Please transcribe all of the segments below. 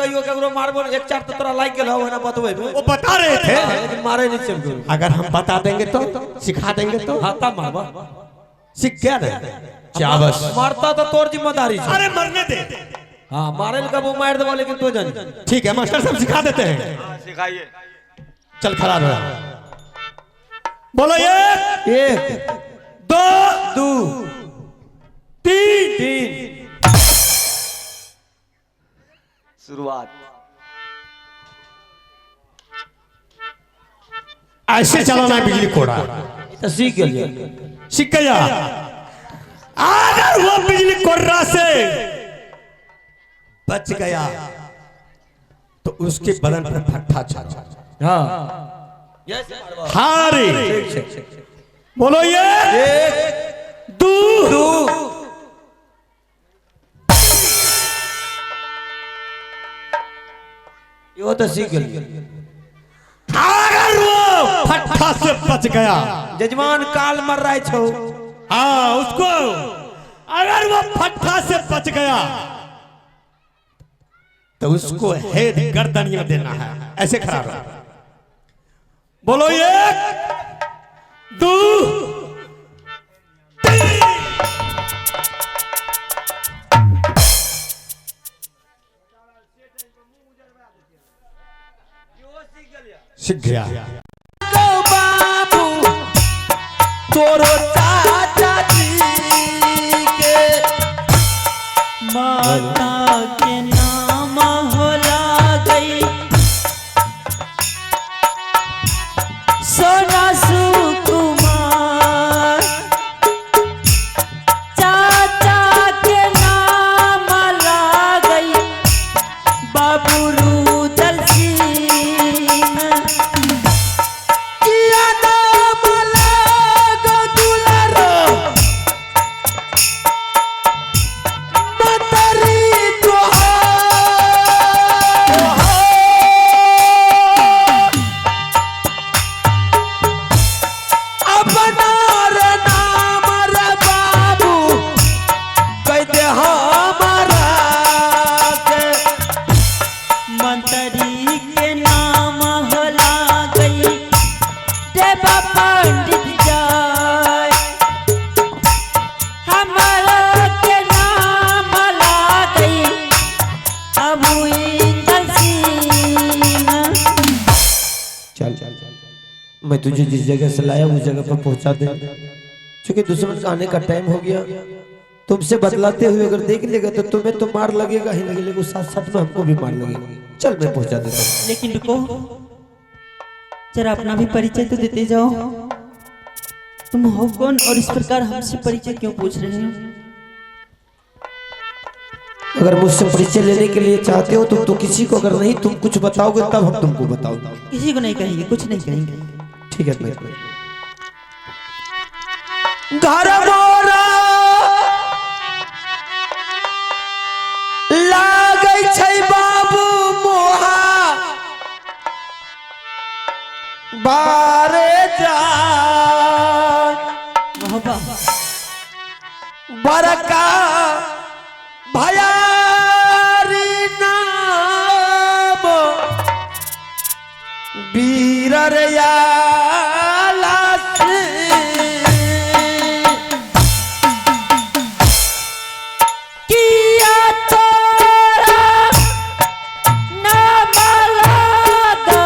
कहियो केकरो मारबो एक चार तो तोरा लागि गेल हो ना बतबै में। वो बता रहे थे। लेकिन मारे नहीं छै केकरो। अगर हम बता देंगे तो, सिखा देंगे तो। हाँ तब मारबा। सीख गया ना? चाबस। मारता तो तोर जिम्मेदारी छै। अरे मरने दे। हाँ मारे लगा वो मार देबो लेकिन तो जानी। ठीक है मास्टर साहब सिखा देते हैं। हाँ, सिखाइए। चल खड़ा रहा। बोलो एक, एक, दो, दो, तीन, तीन। शुरुआत। ऐसे चलाना है बिजली कोड़ा। तो सीख गेलियै। सीख गया। अगर वो बिजली कोर्रा से बच गया तो उसके बदन पर फट्टा छाड़ा। हाँ हारे। बोलो ये एक, दो, दो, यो तो सीख गेलियै। अगर वो फट्टा से बच गया, जजमान काल मर रहा छौ। हाँ उसको अगर वो फट्टा से बच गया तो उसको हेड गर्दन में देना है। ऐसे खड़ा रहो। बोलो एक, दो, तीन। सीख गया। बाबू तोरो चाचा जी के माता के नाम होला गई सोना सुकुमार, चाचा के नाम ला गई बाबू रुदल सिंह। किया नाम लागो दुलारो मतरी तोहार, अपना रे नाम रे बाबू कह दे हमारा के। मंत्री के नाम होला गई देवा पंडित जाय, हमारा के नाम ला गई अबू इंदल सिंह। चल चल चल, मैं तुझे जिस जगह से लाया उस जगह पर पहुंचा दे। क्योंकि दुश्मन का आने का टाइम हो गया। तुमसे बतलाते हुए अगर देख लेगा तो तुम्हें तो मार लगेगा ही लगेगा, लेकिन साथ साथ में हमको भी मार लगेगा। चल मैं पहुंचा देता हूँ। लेकिन रुको जरा, अपना भी परिचय तो देते जाओ। तुम हो कौन और इस प्रकार हमसे परिचय क्यों पूछ रहे हो? अगर मुझसे परिचय लेने के लिए चाहते हो तुम तो किसी को अगर नहीं तुम कुछ बताओगे तब हम तुमको बताओगे। किसी को नहीं कहेंगे, कुछ नहीं कहेंगे। ठीक है। घर मोरा लागै छै बाबू मोहा बारे जा मोहब्बा बड़का भयारी नाम वीर याला से। किया तोरा नाम लागा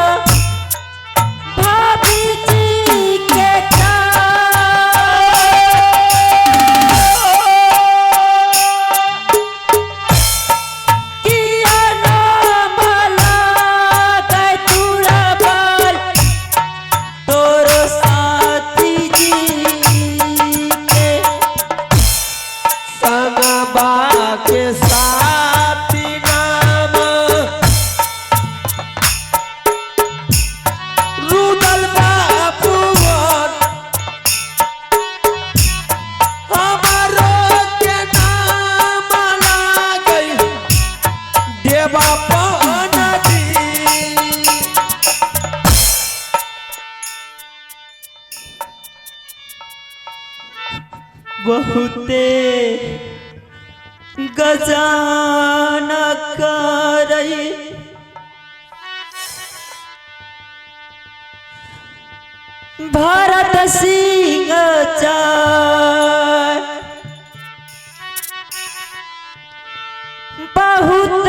भाभी जी के किया नाम लागा तुरा बाल तोरो साथी जी के। संगबा के साथी नाम रुदल बाबू हमारो के नाम लागई देवा पनदी। बहुते गजान करई भरत सिंह चाय बहुत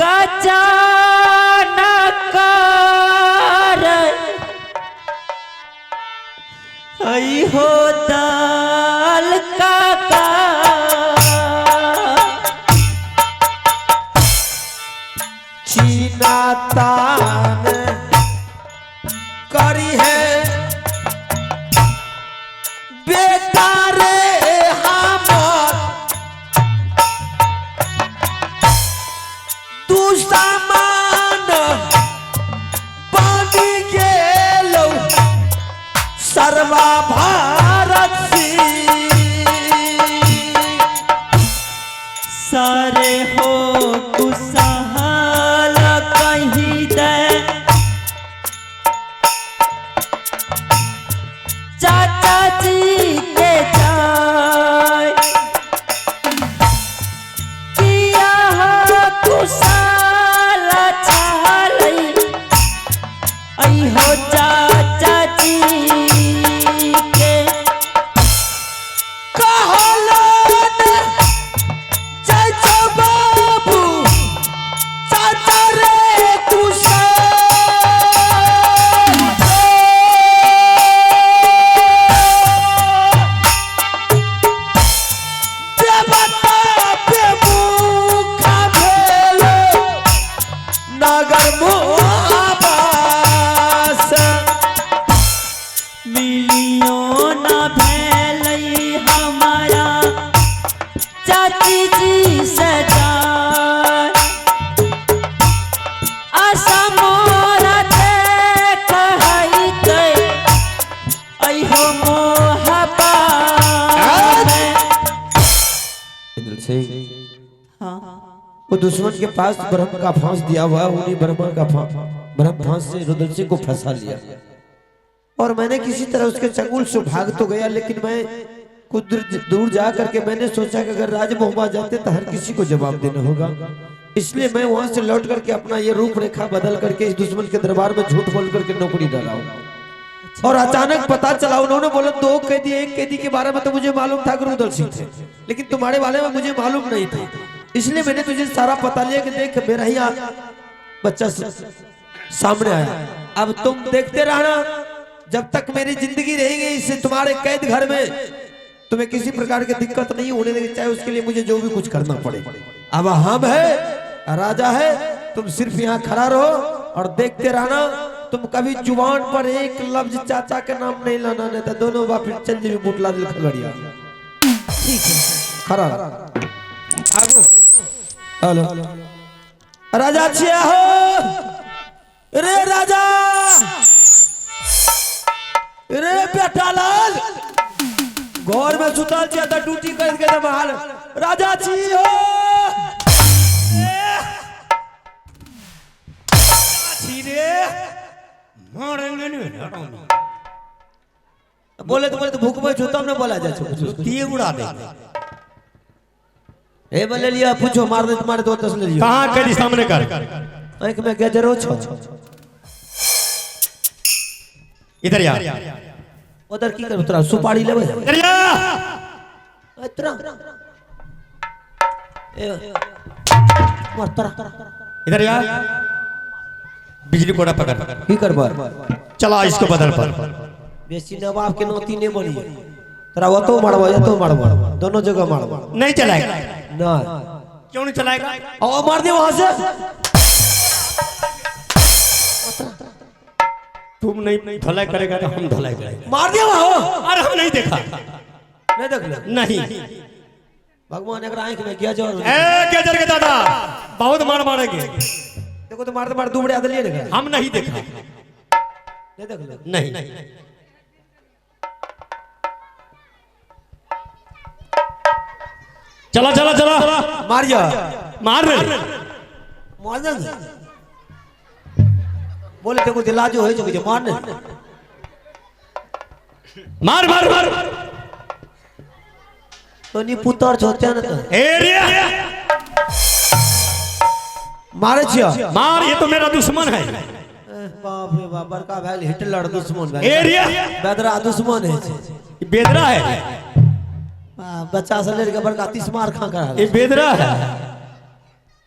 गजान कर हई हो दाल काका। चीना तान करी है बेटा रे हमर तू सामान बन गेलौ सर्वा भारत सारे हो कुशल कहीं दे चाचा जी के जाय किया हो कुशल छालई ऐ हो चाचा जी के। कहलन चाचा बाबू चाचा रे कुशल देवता बेमुखा भेल नगर मुआवास। मिलियो न भेलई हमारा चाची जी से जाय। आशा मोरा देख हइतै, ऐ हो मोहब्बत में। हाँ वो दुश्मन के पास ब्रह्म का फांस दिया हुआ है, उन्हीं ब्रह्मा का ब्रह्म फांस से रुद्र सिंह को फंसा लिया और मैंने किसी तरह उसके चंगुल से भाग तो गया, लेकिन मैं कुछ दूर जा करके मैंने सोचा कि अगर राजमोहमा जाते तो हर किसी को जवाब देना होगा, इसलिए मैं वहां से लौट करके अपना ये रूपरेखा बदल करके इस दुश्मन के दरबार में झूठ बोल करके नौकरी डाला हूं। और अचानक पता चला, उन्होंने बोला दो कैदी, एक कैदी के बारे में तो मुझे मालूम था कि रुदल सिंह थे, लेकिन तुम्हारे बारे में मुझे मालूम नहीं था, इसलिए मैंने तुझे सारा पता लिया कि देख मेरा ही बच्चा सामने आया। अब तुम देखते रहना, जब तक मेरी जिंदगी रहेगी इससे तुम्हारे कैद घर में तुम्हें किसी प्रकार की दिक्कत नहीं होने देगी, चाहे उसके लिए मुझे जो भी कुछ करना पड़े। अब हम है, राजा है, तुम सिर्फ यहाँ खड़ा रहो और देखते रहना। तुम कभी जुबान पर एक लफ्ज चाचा के नाम नहीं लाना, नहीं तो दोनों बाप चल जी मुटला दिल खगड़िया। ठीक है, खड़ा आगो। हेलो राजा छिया हो रे राजा रे बेटा लाल घर में सुतल छिया त ड्यूटी कर के त बाहर राजा छी हो छी रे मारेंगे नहीं हरामी। बोले तो बोले तो भूख में छू तब न बोला जा छो। दिए उड़ा देंगे। ए बोले लिया पूछो मार दे मारे दो दस ले लियो। कहाँ कैदी सामने कर। आंख में गजरो छो। इधर यार उधर की कर तोरा सुपारी लेबे। इधर या तोरा ए मार तोरा इधर यार बिजली कोड़ा पकड़ की करबा चला इसको बदल पर। बेसी नवाब के नाती नहीं बनी तोरा ओतो मारबो एतो मारबो दोनों जगह मारबो। नहीं चलाएगा ना क्यों नहीं चलाएगा? और मार दे वहां से। तुम नहीं धुलाई करेगा तो हम धुलाई करेंगे। मार दिया वहां। अरे हम नहीं देखा। नहीं देख ले नहीं भगवान अगर आंख में गया जो ए गजर के दादा बहुत मार मारेंगे। देखो तो मारते मार दुबड़े आदलिए देखा। हम नहीं देखा। नहीं देख ले नहीं। चला चला चला मार जा मार रहे मार दे बोले देखो दिला जो है जो मार ने मार मार मार तो नी पुतर छोते न तो ए रे मारे छिया मार, ये तो मेरा दुश्मन है। बाप रे बाप, बड़का भए गेल हिटलर दुश्मन भए गेल। एरिया बेदरा दुश्मन है छै। बेदरा है। बच्चा से लड़ि के बड़का तीस मार खा कर ये बेदरा है।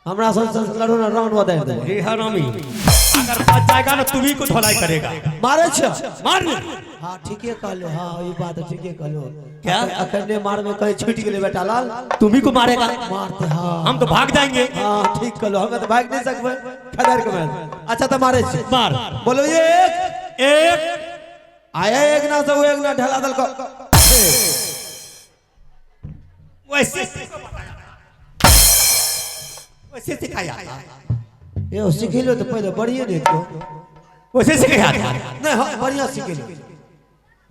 हमरा सब से लड़ो ना, राउंड बदल देबै। ये हरामी अगर बच जाएगा ना, तुम्ही को धोलाई करेगा। मारे छ। मार। हाँ, ठीके कहलो। हाँ, ई बात ठीके कहलो। क्या? अखन ने मारमे कहीं छूट गेलै बेटा लाल। तुम्ही को मारेगा। मारते, हाँ। हम तो भाग जाएंगे। हाँ, ठीक कहलो, हमें तो भाग नहीं सकबै, खदर के मार। अच्छा, तो मारे छी। मार। बोलो एक। एक। आया एक ना सब एक ना ढला दल को। वैसे वैसे सिखाया था। ये सिखेलो तो पहले बढ़िया नहीं तो। वैसे सिखाया था। नहीं, हाँ, बढ़िया सिखेलो।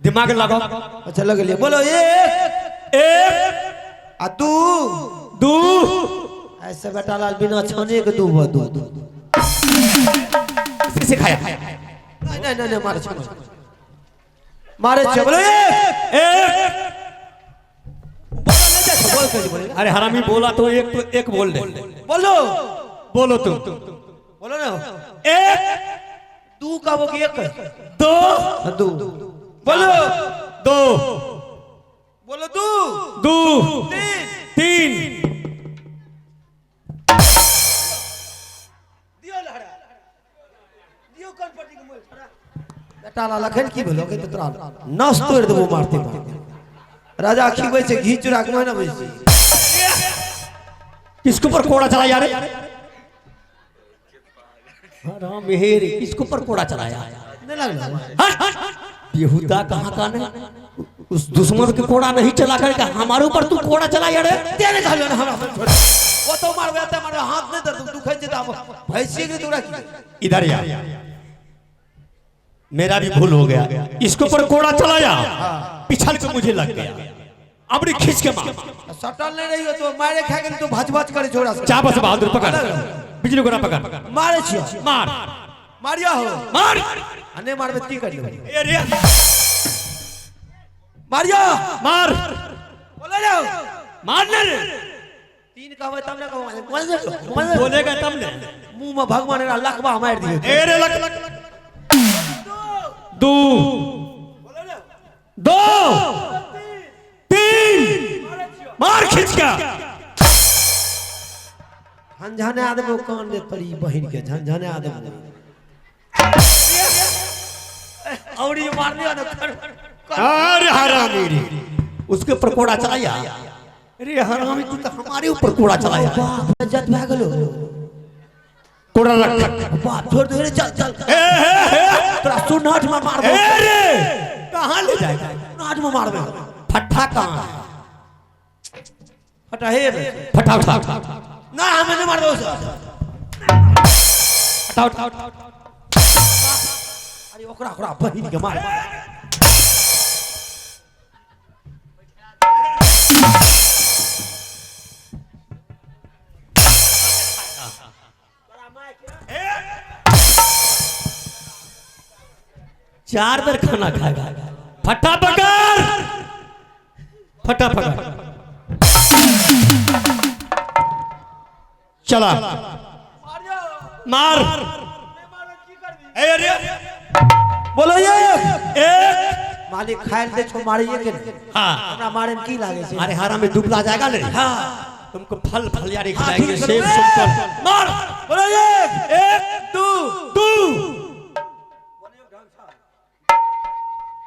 दिमाग लगाओ। अच्छा, लग लिया। बोलो एक। एक। आ दू। दू। ऐसे बेटा लाल बिना छाने के दू दू दू। वैसे सिखाया। नहीं नहीं नहीं नहीं, मारे छो, मारे छो। बोलो एक। एक। बोलो नहीं जाए, बोल कर बोले। अरे हरामी, बोला तो एक, तो एक बोल दे। बोलो। बोलो तुम। बोलो ना। एक। दू का वो कि एक? दो। हाँ, दू बोलो। दो। बोलो दू। दो। तीन। तीन। दियो लहरा दियो कौन पट्टी के मोल छड़ा। बेटा लाल, अखन की भेलो के तोरा नस तोड़ देबो मारते मारते। राजा खिबै छै घी चूड़ा के ना बुझै। किसके ऊपर कोड़ा चलाया रे हराम हेरे? किसके ऊपर कोड़ा चलाया? नहीं लागलो। हट! बेहुदा कहाँ का ने, उस दुश्मन के कोड़ा नहीं चला करके हमारे ऊपर तू कोड़ा चलाया रे। तेरे कहलो ना हमरा पर छोड़। वो तो मारबे ते मारबे, हाथ नहीं दर्द दुखै छै त आब भैंसी के तोरा की। इधर या, मेरा भी भूल हो गया। इसके ऊपर कोड़ा चलाया, पिछल के मुझे लग गया। अब नहीं, खींच के मार। सटल नहीं रही हो तो मारे खा के तो भज भज करे छोड़ा से। चाबस बहादुर, पकड़ बिजली गोरा, पकड़। मारे छियो। मार। मारिया हो। मार। अने मारबे की कर लेबै। ए रे। मारिया। मार। बोले रे। मार ले रे। तीन कहबै तब ने कहबै। बोलेगा तब ने। मुंह में भगवान रा लखबा मार दियो। ए रे, लग दो, दो, तीन, मार खींच का। झनझना देबो कान दे तोरी बहिन के, झनझना देबो। और ये मार लिया ना कर। अरे हरामी रे, उसके ऊपर कोड़ा चलाया। अरे हरामी, तू तो हमारे ऊपर कोड़ा चलाया। बाप, इज्जत भए गेलो। कोड़ा रख। बाप, छोड़ दे रे, चल चल। ए हे हे। तोरा सुनाट में मारबो। ए रे, कहाँ ले जाएगा? सुनाट में मारबे। फट्टा कहाँ है? फटा हे रे। फटा उठा। ना, हमें नहीं मारबो उसे। फटा उठा। अरे ओकरा ओकरा बहिन के मार। चार बार खाना खाएगा। फटा पकड़, फटा पकड़, चला मार। ए अरे। बोलो एक। एक। मालिक, खाइल दे छो, मारिए के नहीं। हाँ। हमरा मारे में की लागे छै? अरे हरा में दुबला जाएगा ले। हाँ, तुमको फल फलियारी खिलाएंगे। ठीक है, सेब चलो। संतरा। मार। बोलो एक। एक। दू। दो।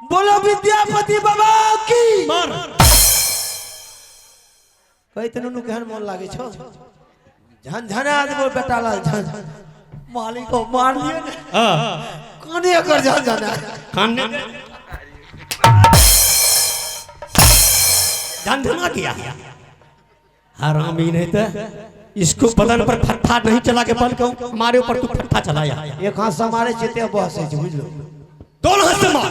बोलो विद्यापति बाबा की। मार। कहै त नुनू, केहन मोन लागे छौ? झनझना देबो बेटा लाल, झन मालिक को मार लियो ने। हाँ। काने कर झनझना। खाने झनझना किया हरामी। नहीं तो इसको बदन पर फट्टा नहीं चला के बल क्यों हमारे ऊपर तू फट्टा चलाया? एक हाथ से मारे छै ते बहसै छै, बुझलो? दोनों हाथ से मार।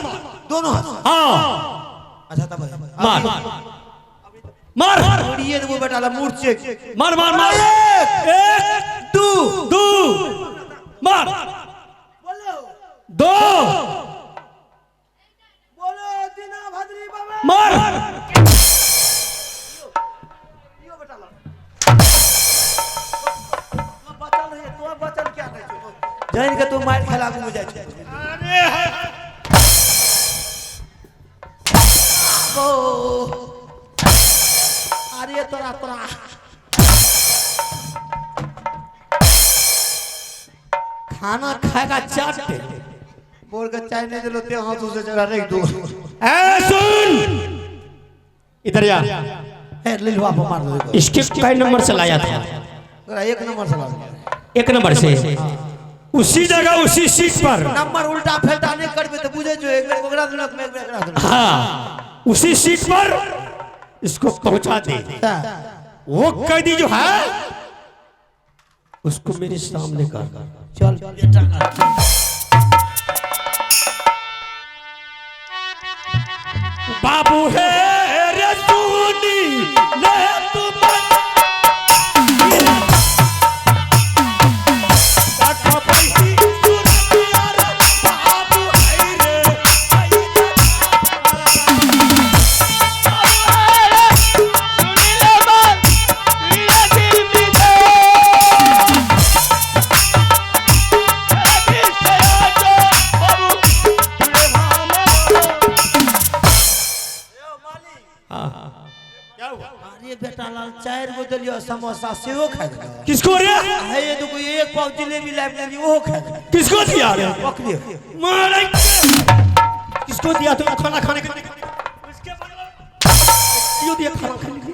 दोनों हाथ? हाँ। अच्छा, तब मार मार। मुड़िए देबो बेटा ला मूर्छे। मार मार मार। एक। एक। दू। दो, मार, दो। बोलो दीना भद्री बाबा। मार। दियो बेटा ला, बचल है तो बचल क्या नहीं छौ। जान के तू मार खेला आगू में जाइ छै। अरे है। ओ अरे तोरा तोरा खाना खाएगा चाट। बोल के चाय नहीं दिलो ते हाथ से जरा रख दो। ए सुन, इधर आ। ए लिलवा पर मार दो। इसके कई नंबर से लाया था? तोरा एक नंबर से ला। एक नंबर से उसी जगह उसी सीट पर। नंबर उल्टा फलटा नहीं करबे तो बुझे जो एक बेर ओकरा देलक एक बेर एकरा देलक। हाँ, उसी सीट पर इसको पहुंचा दे। वो कैदी जो है उसको मेरे सामने कर। चल बाबू है रे सुनी ले तुम अरे बेटा लाल 4 गो देलियो समोसा सेहो खा गेलो। किसको रे? है ये दुगो एक पाव जिलेबी लाइब लेली ओहो खा गेलो। किसको दिया रे? पकड़ियो। मारे किसको दिया तुम खाना खाने के? उसके बदले क्यों दिया खाना खाने के?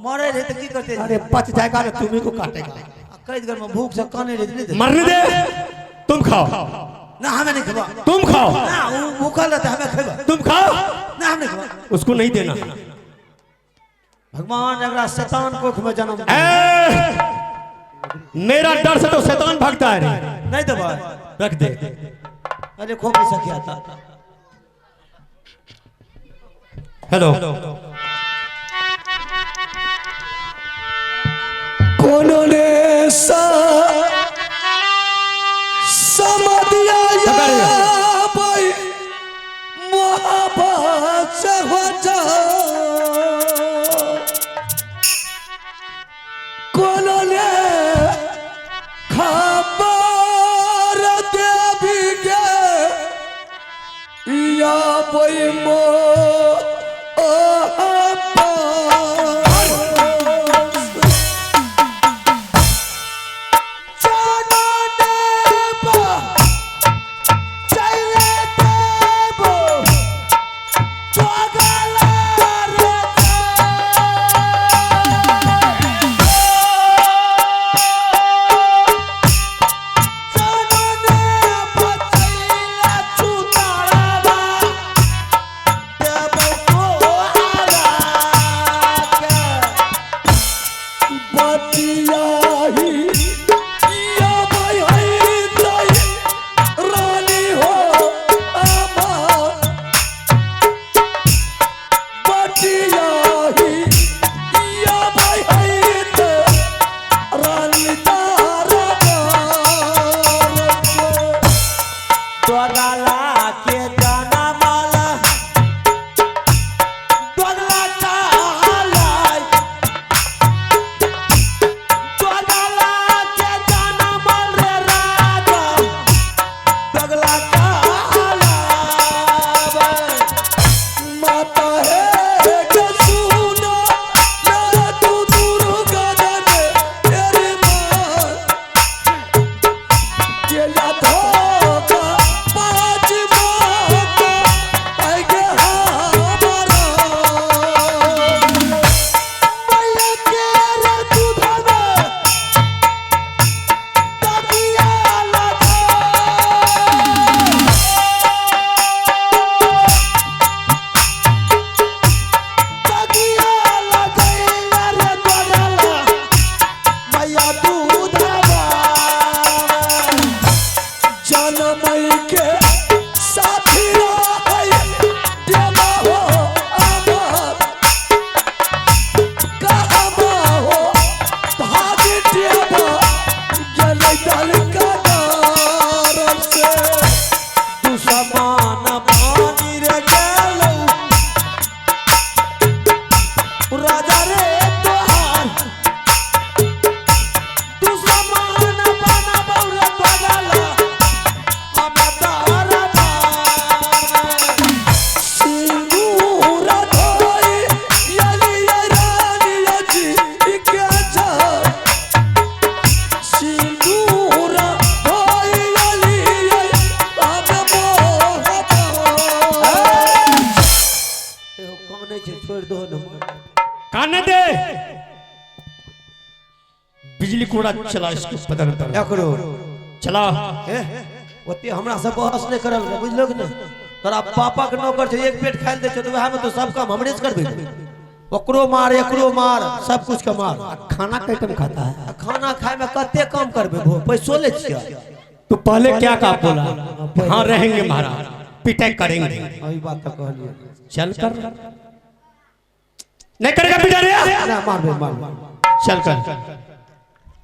मरे रहे तो की करते? अरे पच जाएगा ना, तुम्ही को काटेगा। कैद घर में भूख से काने रहे नहीं। मरने दे, तुम खाओ। ना हमें नहीं खबा। तुम खाओ। ना वो भूखल रहता हमें खेबा। तुम खाओ। ना हम नहीं खबा। उसको नहीं देना। भगवान अगला शैतान कोख में जन्म। मेरा डर से तो शैतान भागता है। नहीं दबा रख दे। अरे खो पैसा क्या था? हेलो कोनो ने समदिया भाई मोहब्बत से हो जा कोनो ने खबर देवी के या भाई Dogala बिजली कोड़ा चला इसको बदन पर। एकरो चला। ए ओते हमरा से बहस नहि करल कर, बुझलो कि नहि? तोरा पापा के नौकर छै, एक पेट खाइल दै छै, तऽ वएह में तो सब काम हमरे से करबे। ओकरो मार, एकरो मार, सब कुछ के मार। खाना कैटम खाता है? आ खाना खाय में कते काम करबे भो, पैसो ले छियै। तू पहले क्या का बोला? हाँ रहेंगे महाराज, पिटाई करेंगे। अही बात तऽ कहलियै। चल कर, नहीं करेगा पिटाई रे? ना मारबे मारबे। चल कर,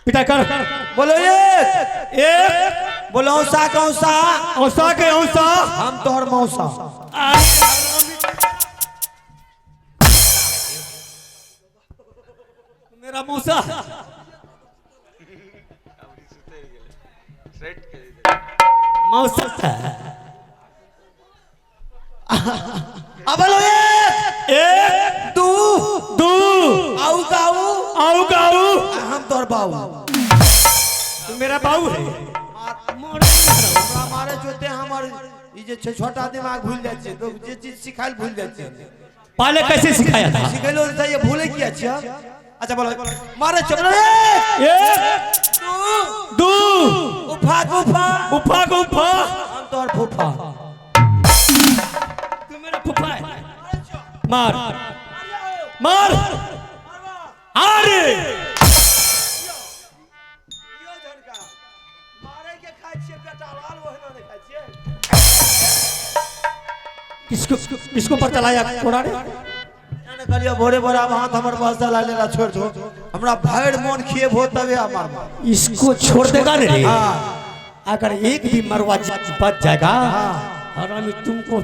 पिटाई कर। बोलो एक, एक। बोलो औसा के औसा। औसा के औसा। हम तोहर मौसा। मेरा मौसा। मौसा। अब बोलो एक, एक, दू, दू, आऊ गाऊ, आऊ गाऊ, हम तोहर बाऊ। तू मेरा बाऊ है। हमरा मारे जोते हमर ई जे छै छोटा दिमाग भूल जाइ छै, लोग जे चीज सिखायल भूल जाइ छै। पहले कैसे सिखाया था? सिखेलो तऽ ये भूले किया छियै? अच्छा बोलो, मारे छो, बोलो एक, एक, दू, दू, उफा गुफा, उफा गुफा, हम तोहर फूफा। तू मेरा फूफा है। मार मार अरे किसको किसको पर चलाया कोड़ा रे? ने कहलियो भोरे भोरे आब हाथ हमर बस चला लेला, छोड़ दो हमरा, भरि मोन खिएबो तबे आ मारबो। इसको छोड़ देगा नहीं। हाँ। अगर एक भी मरवा बच जाएगा, हरामी तुमको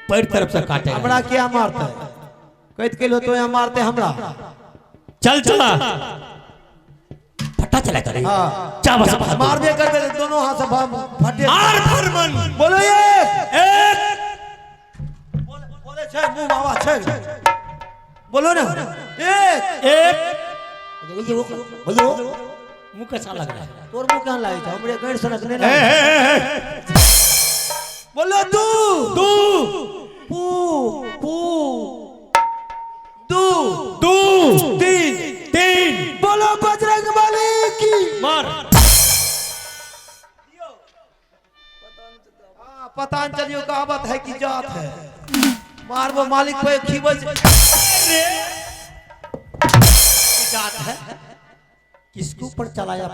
पैर तरफ से काटेगा। हमरा क्या मारते? कहत केलो तो यहाँ मारते हमरा। चल चला फटा चला करे। हाँ। जा बस बहादुर। मारबे करबे तो दोनों हाथ से फटे। मार फरमन। बोलो एक, एक। बोले छै मुंह बाबा छै, बोलो ना एक, एक। बोलो। मुंह कैसा लग रहा है? तोर मुंह कहाँ लागे छै? हमरे गैर सनक नहीं ए, लागे। ए, ए, ए। बोलो दू, दू, पू पू दू, दू, तीन, तीन। बोलो बजरंग बली की। मार। हाँ, पता नहीं चलियो कहावत है कि जात है। मारबो मालिक पे खीबो जात है। किसके ऊपर चलाया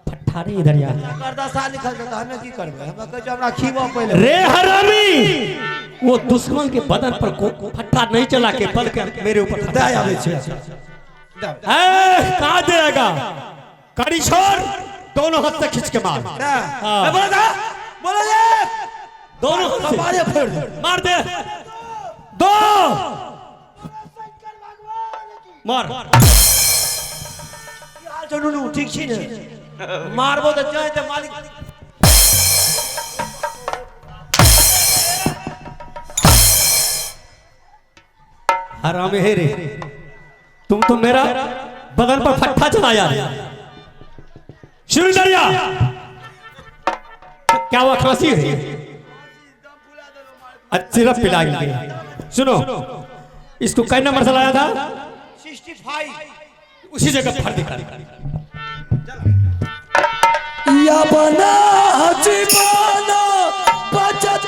फट्ठारी? इधर यार करदशा लिखल जाता, हमें की करबे? हमें कहै छै हमरा खीबो पहिले। रे हरामी, वो दुश्मन के बदन पर को फट्टा नहीं चला के बल्कि मेरे ऊपर फट्टा दे आबै छै। ए, कहाँ देगा? कड़ी छोड़, दोनों हाथ से खींच के मार। हाँ। ए, बोलो दा, बोलो एक, दोनों हाथ से मारे फोड़ दे। मार दे। दो मार। की हाल छौ नुनू? ठीक छी ने? मारबो तऽ जाय तऽ मालिक। हरामी है रे, तुम तो मेरा बदन पर फट्टा चलाया। शुरू दरिया क्या हुआ? खांसी है? अच्छा सिरप पिलाएंगे। सुनो, इसको कई नंबर से लाया था? 65। उसी जगह फर्द कर। या बना जीवन बचत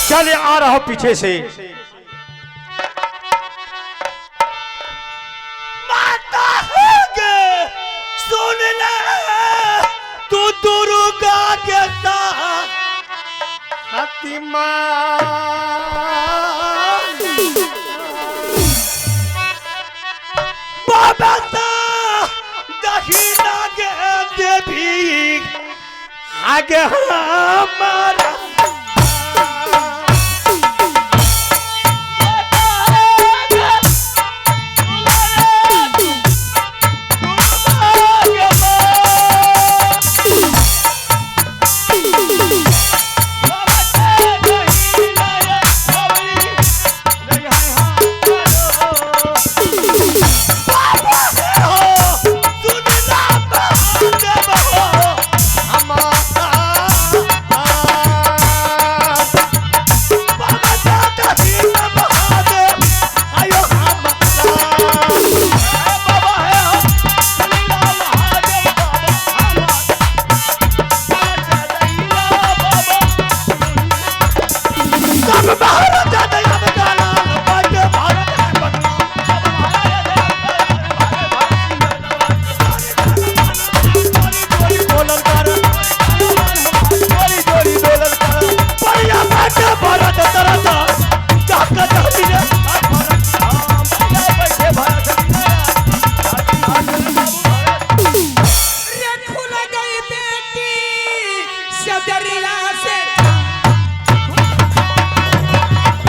चले आ रहा हूं पीछे से। माता के सुन ले तू दुर्गा के बाबा दहिना के देवी आगे हमारा रे खुल गई बेटी सदरिया से।